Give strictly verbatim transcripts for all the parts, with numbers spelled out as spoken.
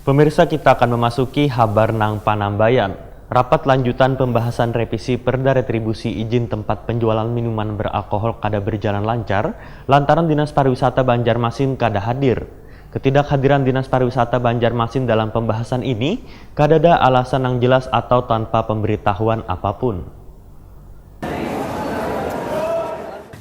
Pemirsa, kita akan memasuki habar nang panambayan. Rapat lanjutan pembahasan revisi Perda Retribusi Izin Tempat Penjualan Minuman Beralkohol kada berjalan lancar lantaran Dinas Pariwisata Banjarmasin kada hadir. Ketidakhadiran Dinas Pariwisata Banjarmasin dalam pembahasan ini kadada alasan yang jelas atau tanpa pemberitahuan apapun.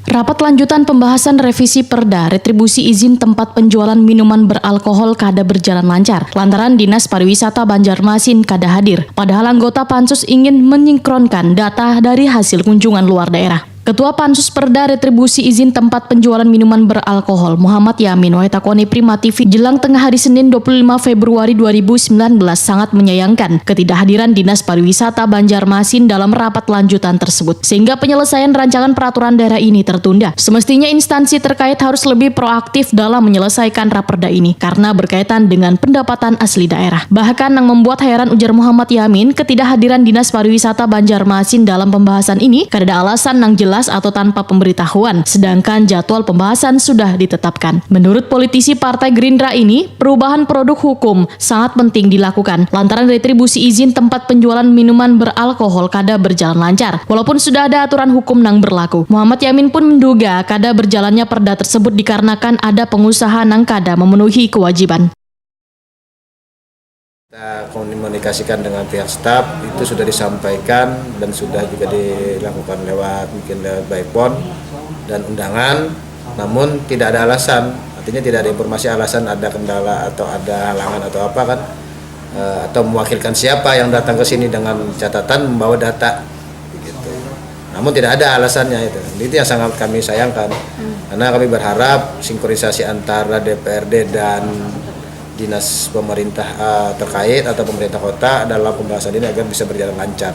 Rapat lanjutan pembahasan revisi Perda Retribusi Izin Tempat Penjualan Minuman Beralkohol kada berjalan lancar lantaran Dinas Pariwisata Banjarmasin kada hadir, padahal anggota Pansus ingin menyingkronkan data dari hasil kunjungan luar daerah. Ketua Pansus Perda Retribusi Izin Tempat Penjualan Minuman Beralkohol, Muhammad Yamin, wahitakoni Prima T V jelang tengah hari Senin dua puluh lima Februari dua ribu sembilan belas, sangat menyayangkan ketidakhadiran Dinas Pariwisata Banjarmasin dalam rapat lanjutan tersebut, sehingga penyelesaian rancangan peraturan daerah ini tertunda. Semestinya instansi terkait harus lebih proaktif dalam menyelesaikan raperda ini karena berkaitan dengan pendapatan asli daerah. Bahkan yang membuat heran, ujar Muhammad Yamin, ketidakhadiran Dinas Pariwisata Banjarmasin dalam pembahasan ini kadada alasan yang jelas atau tanpa pemberitahuan, sedangkan jadwal pembahasan sudah ditetapkan. Menurut politisi Partai Gerindra ini, perubahan produk hukum sangat penting dilakukan lantaran retribusi izin tempat penjualan minuman beralkohol kada berjalan lancar, walaupun sudah ada aturan hukum nang berlaku. Muhammad Yamin pun menduga kada berjalannya perda tersebut dikarenakan ada pengusaha nang kada memenuhi kewajiban. Kita komunikasikan dengan pihak staf, itu sudah disampaikan dan sudah juga dilakukan lewat, mungkin lewat by phone dan undangan, namun tidak ada alasan, artinya tidak ada informasi alasan ada kendala atau ada halangan atau apa kan. Eh, atau mewakilkan siapa yang datang ke sini dengan catatan membawa data gitu. Namun tidak ada alasannya itu. Itu yang sangat kami sayangkan. Karena kami berharap sinkronisasi antara D P R D dan dinas pemerintah eh, terkait atau pemerintah kota dalam pembahasan ini agar bisa berjalan lancar.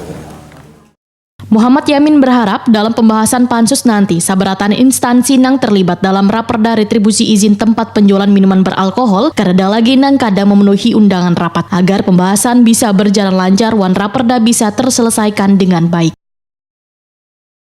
Muhammad Yamin berharap dalam pembahasan pansus nanti, sabaratan instansi nang terlibat dalam raperda retribusi izin tempat penjualan minuman beralkohol kadada lagi nang kada memenuhi undangan rapat, agar pembahasan bisa berjalan lancar wan raperda bisa terselesaikan dengan baik.